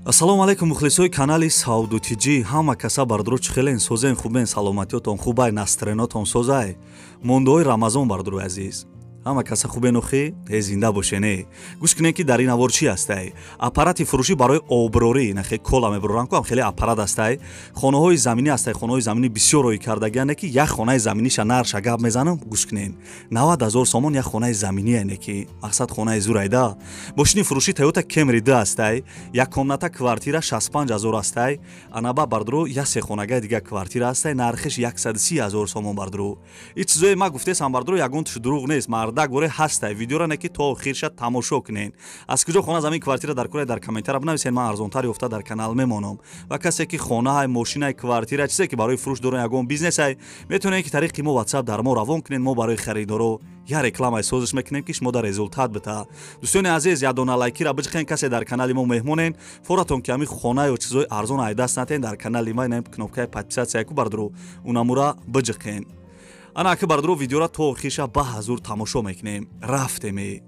Ассалому алайкум мухлисои канали Савду ТЖ. Ҳама каса бардро чӣ хелен, созен, хубен, саломатиётон хубай, настроениётон созай. Мондаҳои Рамазон бардрои азиз. Ҳама каса хубен охи, зинда бошене. Гӯш кунед ки дар ин навор чӣ ҳастай? Аппарати фурӯшӣ барои оброрӣ, нахе кола мебурорам ку, ҳам хеле аппарат ҳастай. Хонаҳои заминӣ ҳастай, хонаҳои заминӣ бисёр роӣ кардагиане ки як хонаи заминиша нарша гап мезанам, гӯш кунед. 90 ҳазор сомон як хонаи заминӣ ки мақсад хонаи зурайда. Мошини фурӯшӣ Toyota Camry 2 ҳастай, як комната квартира 65 ҳазор ҳастай. Анаба бардро як се хонагаи дига квартира ҳастай, нархиш 130 ҳазор сомон бардро. Ин чизое ма гуфтесам бардро, ягон туш дурӯғ нест, марда горе ҳастай. Видеора не ки то охирша тамошо кунед. Аз куҷо хона замин квартира дар куре дар комментара бинависед, ман арзонтар ёфта дар канал мемонам. Ва касе ки хонаҳай, мошинай, квартира, чизе ки барои фурӯш доран, ягон бизнесай, метавонед ки тариқи мо WhatsApp дар мо равон кунед. Мо барои харидоро я рекламай созиш мекунем ки шумо дар результат бита. Дӯстони азиз, як дона лайкира биҷиқен, касе дар канали мо меҳмонен, форатон ки ҳамин хона ё чизои арзон айдаст натен, дар канали ма инам кнопкаи подписаться ку бардро унамура биҷиқен. Ана аки бардро видеора то охирша ба ҳазур тамошо мекунем. Рафтеме.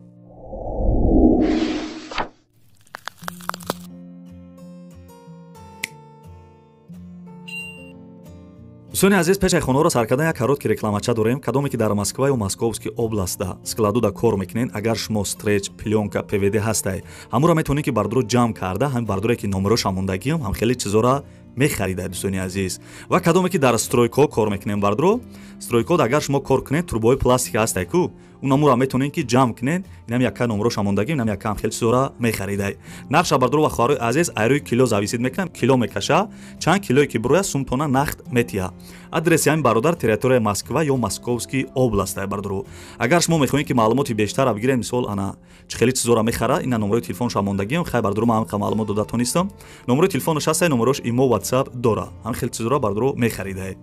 Дӯстони азиз, пешаи хонаҳоро сар кардан як короткий рекламача дорем. Кадоме ки дар Москва ё Московский областда складуда кор мекунед, агар шумо стреч, плёнка, ПВД ҳастай, ҳамуро метавонед ки бардро ҷамъ карда, ҳамин бардоре ки номероша мондагиам, ҳам хеле чизора мехарида, дӯстони азиз. Ва кадоме ки дар стройко кор мекунем бардро, стройкод агар шумо кор кунед, трубои пластика ҳастай ку, унамуро метавонед ки ҷамъ кунед, инам якка номероша мондагӣ, инам якка ҳам хеле чизора мехаридай. Нархша бардро ва хоҳарои азиз айрӯи кило зависид мекунам, кило мекаша, чанд килое ки бирояд сумтона нақд метиҳа. Адреси ҳамин бародар территорияи Москва ё Московский областай бардро. Агар шумо мехоҳед ки маълумоти бештара бигиред, мисол ана чӣ хеле чизора мехара, ина номерои телефонша мондагиам, хай бардро ман ҳамқа маълумот дода тонистам. Номерои телефонаш ҳастай, номерош имо WhatsApp дора. Ҳам хеле чизора бардро мехаридай.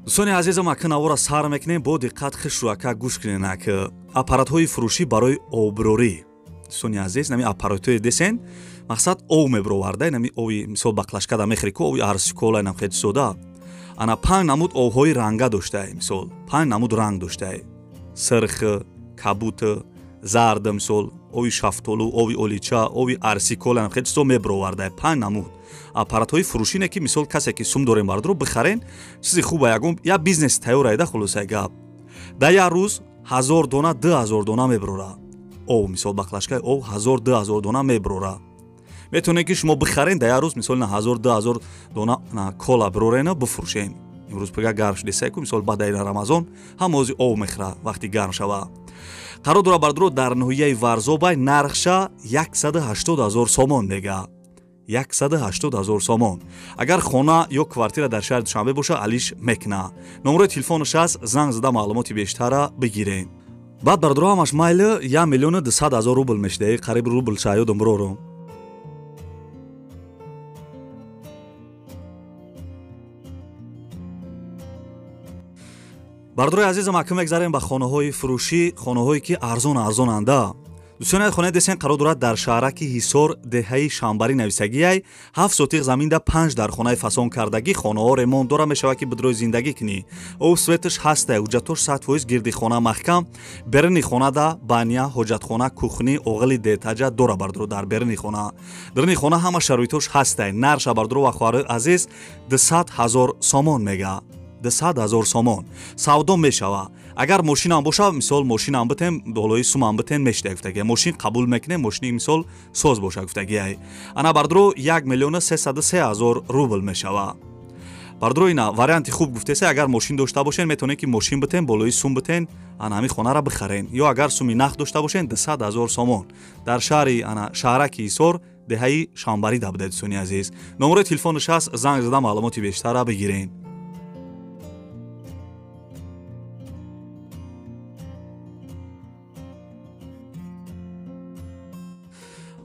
Дӯстони азизам, ака навора сар мекунем, бо диққат хишру ака гӯш кунед. Ака аппаратҳои фурӯшӣ барои оброрӣ. Дӯстони азиз, нами аппаратҳои десен, мақсад ов мебироварда, нами ови мисол баклашкада мехӯри ку, ови арсикола, инам хеле сода. Ана панҷ намуд овҳои ранга доштай, мисол панҷ намуд ранг доштай: сирх, кабут, зард, мисол ови шафтолу, ови олича, ови арсикола, инам хеле чизо мебироварда. Панҷ намуд аппаратҳои фурӯшине ки мисол касе ки сум дорем бардро бихарен, чизи хуба, ягон я бизнес тайёр айда. Хулосаи гап, дар як рӯз 1000 дона, 2000 дона мебирора ов, мисол баклашкаи ов 1000 2000 дона мебирора. Метавонед ки шумо бихарен дар як рӯз мисол 1000 2000 дона кола бирорена бифурӯшен. Имрӯз пага гарм шудесай ку, мисол баъд ай Рамазон ҳама ози ов мехӯра вақти гарм шава. Қарор дора бардро дар ноҳияи Варзобай, нархша 180 ҳазор сомон мега. 180 ҳазор сомон. Агар хона ё квартира дар шаҳри Душанбе боша, алиш мекуна. Номерои телефонаш аст, занг зада маълумоти бештара бигирен. Баъд бардро ҳамаш майли 1 миллиону 200 ҳазор рубл мешида, қариб рубл шаёдам бирорум. Бардрои азизам, ака мегзарем ба хонаҳои фурӯшӣ, хонаҳое ки арзон арзонанда. Дӯстони хонаи десен қарор дорад дар шаҳраки Ҳисор, деҳаи Шамбарӣ нависагиай, 7 сотиқ заминда 5 дар хонаи фасон кардагӣ, хонаҳо ремонт дора, мешавад ки бидрои зиндагӣ кунӣ. Об светаш ҳастай, ҳуҷҷатош 100% гирди хона маҳкам, беруни хонада баня, ҳоҷатхона, кухни, оғили детаҷа дора бардро дар беруни хона. Даруни хона ҳама шароитош ҳастай. Нарша бардро ва хоҳарои азиз 200 ҳазор сомон мега. 200 ҳазор сомон. Савдо мешава. Агар мошинам боша, мисол мошинам битем, болои сумам битем мешида гуфтагӣ. Мошин қабул мекунем, мошини мисол соз боша гуфтагӣ. Ана бардро 1 миллиону 303 ҳазор рубл мешава. Бардро ина варианти хуб гуфтеса, агар мошин дошта бошен, метавонед ки мошин битем, болои сум битен, ана ҳамин хонара бихарен. Ё агар суми нақд дошта бошен, 200 ҳазор сомон. Дар шаҳри ана шаҳраки Ҳисор, деҳаи Шамбарӣ да буда, дӯстони азиз. Номерои телефонаш аст, занг зада маълумоти бештара бигирен.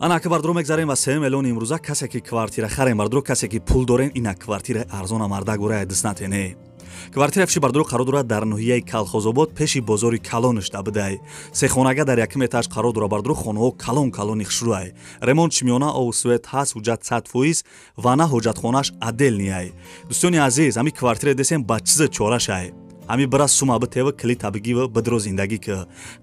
Ана ака бардро мегзарем ва 3 миллион имрӯза касе ки квартира харем бардро, касе ки пул дорен, ина квартира арзона мардак гурая дис натене. Квартира фши бардуро қарор дорад дар ноҳияи Калхозобод пеши бозори калонашда будай. Се хонага дар якум этаж қарор дора бардуро, хонаҳо калон калони хушрӯай. Ремонт чимиёна, ов свет ҳаст, ҳуҷҷат 100% ва на ҳоҷатхонаш отдельный. Дӯстони азиз, ҳами квартира десем ба чиза чорашай. Ҳами бира сума битева килита бигива бидро зиндагӣ ки.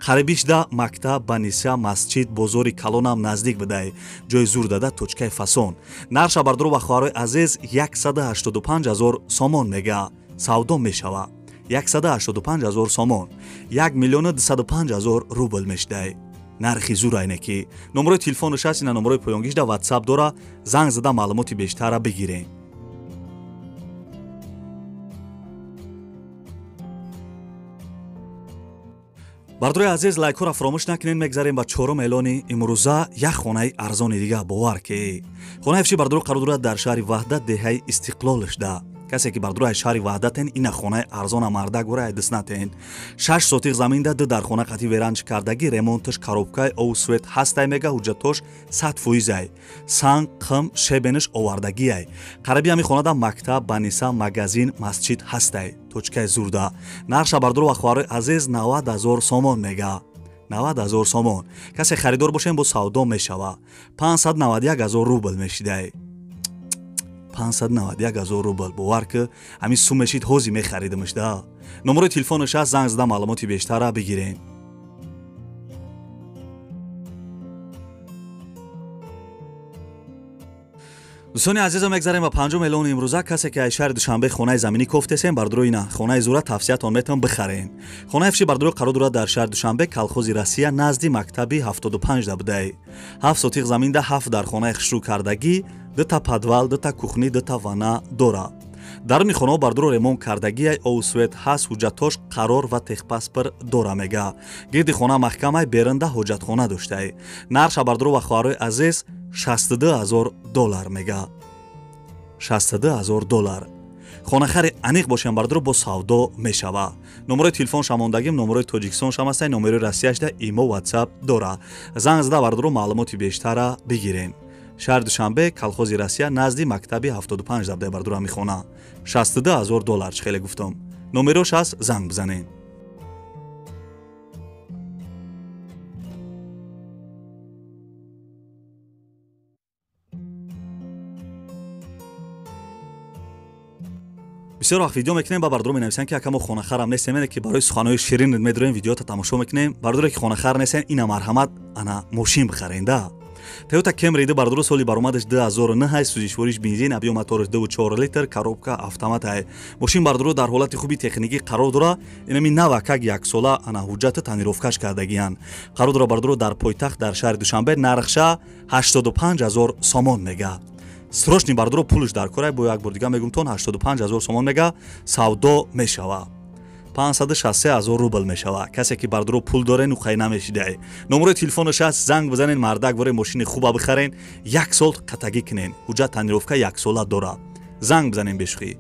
Қарибишда мактаб, баниса, масҷид, бозори калонам наздик бидай. Ҷои зур дада точкаи фасон. Нарша бардуро ва хоҳарои азиз 185 000 сомон мега. Савдо мешава. 185 000 сомон. 1 205 000 рубл мешдай. Нархи зур айне ки. Номерои телефонаш аст, ина номерои поёнгишда WhatsApp дора, занг зада маълумоти бештара бигирем. Бардорои азиз, лайкҳоро фаромӯш накунед. Мегзарем ба чорум эълони имрӯза, як хонаи арзони дига, бовар ки. Хонаи фши бардоро қарор дорад дар шаҳри Ваҳдат, деҳаи Истиқлолшда. Касе ки бардорои шаҳри Ваҳдатен, ина хонаи арзона мардак гора айдис натен. 6 сотиқ заминда, 2 дар хона қати веранч кардагӣ, ремонташ коробкаи ов свет ҳастай мега, ҳуҷҷатош 100%. Санг, қим, шебенаш овардагиай. Қариби ҳами хонада мактаб, баниса, магазин, масҷид ҳастай. Точкаи зурда. Нарша бардоро ва хоҳарои азиз 90 000 сомон мега. 90 000 сомон. Касе харидор бошем бо савдо мешава. 591 000 рубл мешидай. 591 000 рубл. Бовар ки ҳамин сум мешид, ҳози мехаридимш да. Номерои телефонаш аст, занг зада маълумоти бештара бигирем. Дӯстони азизам, мегзарем ба панҷум эълони имрӯза. Касе ки аз шаҳри Душанбе хонаи заминӣ кофтесем, бардуро ина хонаи зура тавсиятон метавон бихарем. Хонаи фши бардуро қарор дорад дар шаҳри Душанбе, колхози Россия, назди мактаби 75 да будай. 7 сотиқ заминда, 7 дар хонаи хушрӯ кардагӣ, 2 та подвал, 2 та кухни, 2 та ванна дора. Даруни хонаҳо бардуро ремонт кардагиай, ов свет ҳаст, ҳуҷҷатош қарор ва техпаспорт дора мега. Гирди хона маҳкамай, берунда ҳоҷатхона доштай. Нарша бардуро ва хоҳарои азиз 62 000 доллар мега. 62 000 доллар. Хонахари аниқ бошем бардуро бо савдо мешава. Номерои телефон шамондагим, номерои Тоҷикистон шамастай, номерои Россияшда имо WhatsApp дора. Занг зада бардуро маълумоти бештара бигирем. Шаҳри Душанбе, колхози Россия, назди мактаби 75 забдай бардуро мехона. 62 000 доллар чӣ хеле гуфтам. Номерош аст, занг бизанед. Бисёр вақт видео мекунем, ба бардоро менависанд ки ака мо хонахарам нестем, ки барои суханҳои ширин медорем, видеота тамошо мекунем. Бардоре ки хонахар нестен, ина марҳамат, ана мошин бихаренда. Toyota Camry бардоро соли баромадаш 2009, сӯзишвориш бензин, объём мотораш 2.4 литр, коробка автомат. Мошин бардоро дар ҳолати хуби техникӣ қарор дора, инами навакак яксола ана ҳуҷҷати тонировкаш кардагиян. Қарор дора бардоро дар пойтахт, дар шаҳри Душанбе, нархша 85 000 сомон мега. Срочный бардоро пулш дар корай, бо як бор дига мегум тон 85 000 сомон мега, савдо мешава. 563 000 рубл мешава. Касе ки бардоро пул доре, нухай намешидай. Номерои телефонаш аст, занг бизанен, мардак воре мошини хуба бихарен, як сол қатагӣ кунен. Ҳуҷҷат тонировка яксола дора. Занг бизанен бешухӣ.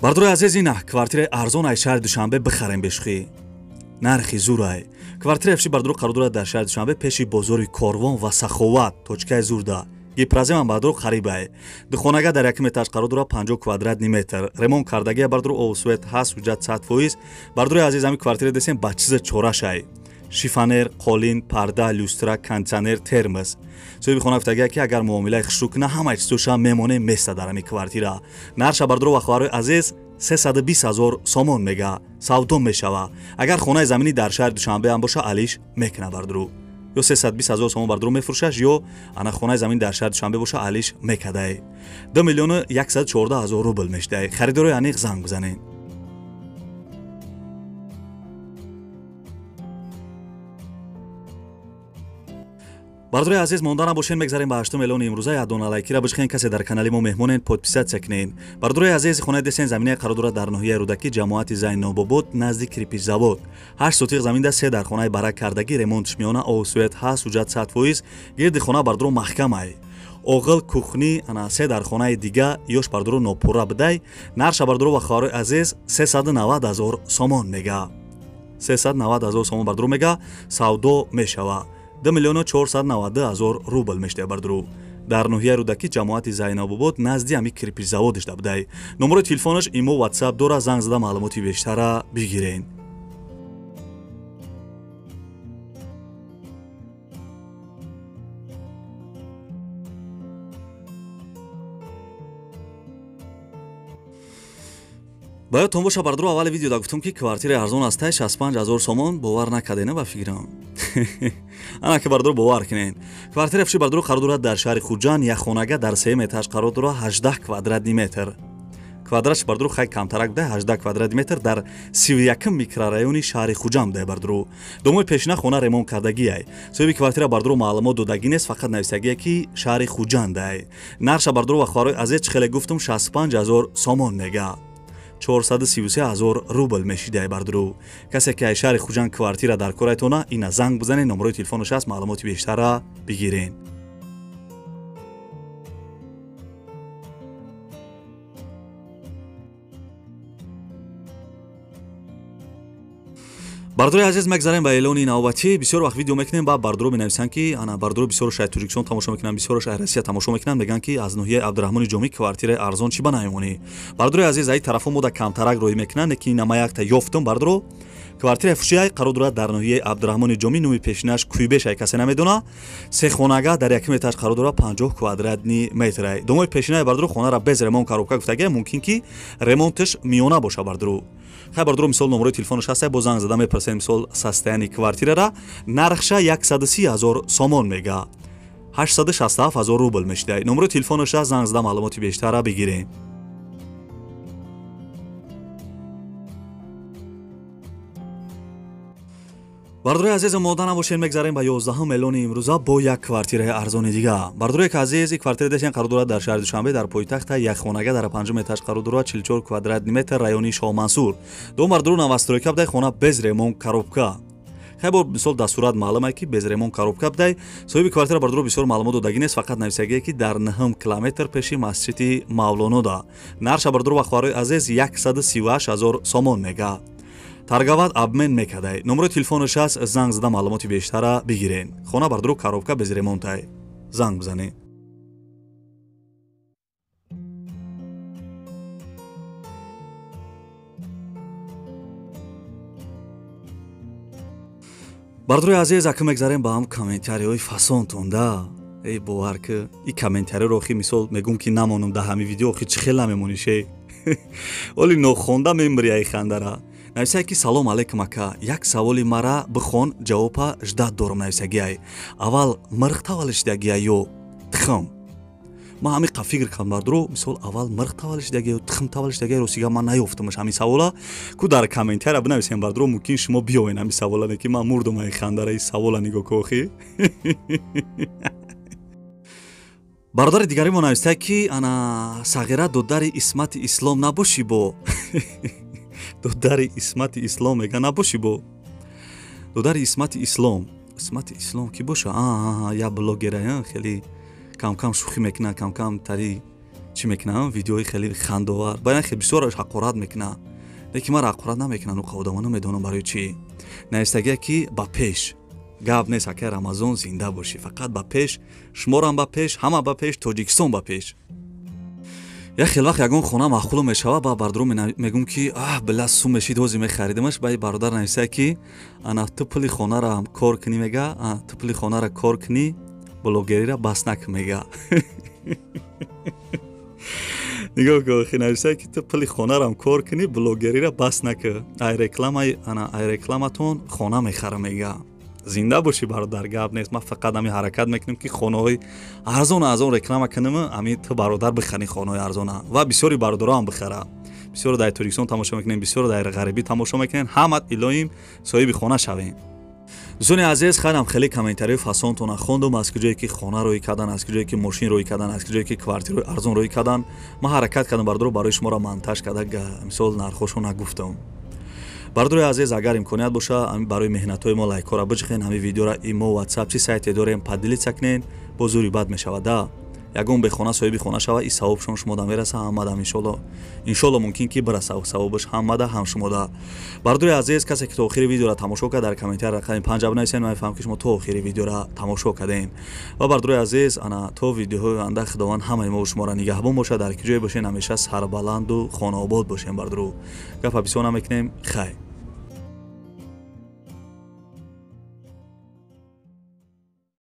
Бардорои азиз, ина квартираи арзон аз шаҳри Душанбе бихарем бешухӣ. Нархи зурай. Квартираи фши бардоро қарор дорад дар шаҳри Душанбе, пеши бозори Корвон ва Саховат, точкаи зурда. Гипроземам бардоро қарибай. Духонага дар якум этаж қарор дорад, 50 квадратный метр. Ремонт кардагия бардоро, ов свет ҳаст, ҳуҷҷат 100%. Бардорои азиз, ҳами квартира десем ба чиза чорашай. Шифонер, қолин, парда, люстра, кондитсионер, термос. Соҳиби хона гуфтагия ки агар муомилаи хушрӯ куна, ҳамаи чизоша мемонем места дар ҳами квартира. Нарша бардоро ва хоҳарои азиз 320 000 сомон мега. Савдо мешава. Агар хонаи заминӣ дар шаҳри Душанбе ҳам боша, алиш мекуна бардоро. Ё 320 000 сомон бардоро мефурӯшаш, ё ана хонаи замин дар шаҳри Душанбе боша, алиш мекадай. 2 114 000 рубл мешидай. Харидорои аниқ занг бизанед. Бардорои азиз, монда набошен, мегзарем ба ҳаштум эълони имрӯза. Як дона лайкира бишхен, касе дар канали мо меҳмонен, подписаться кунен. Бардорои азиз, хонаи десен заминаи қарор дорад дар ноҳияи Рӯдакӣ, ҷамоати Зайнобобод, назди кирпичзавод. 8 сотиқ заминда, 3 дар хонаи барак кардагӣ, ремонтш миёна, ов свет ҳаст, ҳуҷҷат 100%. Гирди хона бардоро маҳкамай. Оғил, кухни, ана 3 дар хонаи дига, ёш бардоро нопурра бидай. Нарша бардоро ва хоҳарои азиз 390 000 сомон мега. 390 ҳазор сомон бардуру мега савдо мешава. 2 миллиону 492 ҳазор рубл мешуда бардуру. Дар ноҳияи Рӯдакӣ ҷамоати Зайнобобод назди ҳами кирпичзаводиш будай. Номерои телефонаш имо WhatsApp дора, занг зада маълумоти бештара бигирен. Ба ёдтон боша бардуру, аввали видеода гуфтум ки квартираи арзон астае 65 ҳазор сомон, бовар накардена ба фикрам. Ана ки бардуру бовар кунен. Квартираи фуши бардуру қарор дорад дар шаҳри Хуҷанд, як хонага дар сеюм этаж қарор дорад, 18 квадратный метр. Квадратш бардуру хай камтарак буда, 18 квадратный метр дар 31 микрорайони шаҳри Хуҷанд буда бардуру. Домои пешина хона ремонт кардагиай. Соҳиби квартира бардуру маълумот додагӣ нест, фақат нависагие ки шаҳри Хуҷандай. Нархша бардуру ва хоҳарои азиз чӣ хеле гуфтум 65 ҳазор сомон мега. 433 ҳазор рубл мешидай бардуру. Касе ки аз шаҳри Хуҷанд квартира дар корайтона, ина занг бизанед, номерои телефонаш аст, маълумоти бештара бигирен. Бардури азиз, мегзарем ба эълони навбатӣ. Бисёр вақт видео мекунем, ба бардуро менависанд ки ана бардуро бисёр шаҳри Тоҷикистон тамошо мекунанд, бисёр шаҳри Россия тамошо мекунанд, мегӯянд ки аз ноҳияи Абдураҳмони Ҷомӣ квартираи арзон чӣ ба намемонӣ. Бардури азиз, аи тарафо мода камтарак роҳӣ мекунанд, лекин ина ма якта ёфтум бардуро. Квартираи фушиай қарор дорад дар ноҳияи Абдураҳмони Ҷомӣ, номи пешинаш Куйбеш, ай касе намедона. Се хонага дар якум этаж қарор дорад, 50 квадратни метр. Домои пешинаи бардуро хонара без ремонт коробка гуфтагия, мумкин ки ремонташ миёна боша бардуро. Хай бардуро, мисол номерои телефонаш ҳаст, бо занг зада мепурсем мисол состояние квартирара. Нархша 130 ҳазор сомон мега, 867 ҳазор рубл мешидай. Номерои телефонаш ҳаст, занг зада маълумоти бештара бигирем. Бардурои азиз, омода набошем, мегзарем ба 11 эълони имрӯза бо як квартираи арзони дига. Бардурои азиз, ин квартира дешен қарор дорад дар шаҳри Душанбе, дар пойтахта, як хонага дар панҷум этаж қарор дорад, 44 квадратный метр, райони Шоҳмансур. Дом бардуро новостройка будай, хона без ремонт коробка. Хай бор мисол дар сурат маълум ай ки без ремонт коробка будай. Соҳиби квартира бардуро бисёр маълумот додагӣ нест, фақат нависагие ки дар 9 километр пеши масҷиди Мавлонода. Нархша бардуро ва хоҳарои азиз 138 ҳазор сомон мега. Торговать обмен мекадай. Номерои телефонаш аст, занг зада маълумоти бештара бигирен. Хона бардуро коробка без ремонтай. Занг бизанед. Бардурои азиз, ака мегзарем ба ҳам комментариҳои фасонтон да. Эй бовар ки ин комментариро охи мисол мегӯм ки намонам да ҳами видео, охи чӣ хел намемонӣ ше. Оли нохонда мембри ай хандара. Нависае ки салом алейкум ака, як саволи мара бихон, ҷавоба ждат дорам нависагиай. Аввал мирх таваллуд шидагиай ё тухм? Ман ҳамин қа фикр кардам бардуро, мисол аввал мирх таваллуд шидагиай ё тухм таваллуд шидагиай, ростига ман наёфтамаш ҳамин савола. Ку дар комментария бинависем бардуро, мумкин шумо биёвен ҳамин савола, не ки ман мурдум ай хандара ин савола нигоҳ ку охи. Бародари дигари мо нависае ки ана сағира додари Исмати Ислом набошӣ бо. Додари Исмати Ислом мега набошӣ бо. Додари Исмати Ислом. Исмати Ислом ки боша? Я блогера, хеле кам-кам шӯхӣ мекуна, кам-кам тари чӣ мекуна, видеои хеле хандовар. Баъдан хеле бисёр ҳақорат мекуна. Лекин ман ҳақорат намекунам, ну одамо намедонам барои чӣ. Навистагия ки ба пеш. Гап нест, акай Рамазон зинда бошӣ, фақат ба пеш, шуморам ба пеш, ҳама ба пеш, Тоҷикистон ба пеш. Як хел вақт ягон хона маъқулу мешава, ба бардуро мегӯм ки аҳ била сум мешид, ҳози мехаридимаш. Ба бародар нависае ки ана ту пули хонара кор кунӣ мега, ту пули хонара кор кунӣ, блогерира бас накун мега. Нигоҳ кун, охи нависае ки ту пули хонарам кор кунӣ, блогерира бас накун, ай рекламаи ана ай рекламатон хона мехарам мега. Зинда бошӣ бародар, гап нест. Ман фақат ҳамин ҳаракат мекунем ки хонаҳои арзон арзон реклама кунем, ҳамин ту бародар бихарӣ хонаҳои арзона ва бисёри бародаро ҳам бихара. Бисёр дар Тоҷикистон тамошо мекунем, бисёр дар ғарибӣ тамошо мекунем, ҳамат илоҳим соҳиби хона шавем. Дӯстони азиз, хайрам хеле комментариҳои фасонтона хондум, аз куҷое ки хона рӯй кардан, аз куҷое ки мошин рӯй кардан, аз куҷое ки квартираҳои арзон рӯй кардан. Ман ҳаракат кардам бародаро барои шуморо монтаж карда, мисол нархҳошо нагуфтам. Бародарои азиз, агар имконият боша, барои меҳнатҳои мо лайкҳоро биҷихен, ҳамин видеоро имо, ватсап чӣ сайте дорем поделиться кунен, бо зури бад мешавад. Да Ягон бехона соҳиби хона шава, и савобшон шумода мераса ҳамадам, иншолло. Иншолло, мумкин ки бираса савобаш ҳамада, ҳам шумода. Бардори азиз, касе ки то охири видеора тамошо кард, дар комментар рақами 5 бинависен, ман мефаҳмам, ки шумо то охири видеора тамошо кардем. Ва бардори азиз, ана то видеоҳои оянда Худованд ҳамаи мо шуморо нигаҳбон бошад. Дар ки ҷое бошен, ҳамеша сарбаланду хонаобод бошем. Бардору, гапа бисёр намекунем, хайр.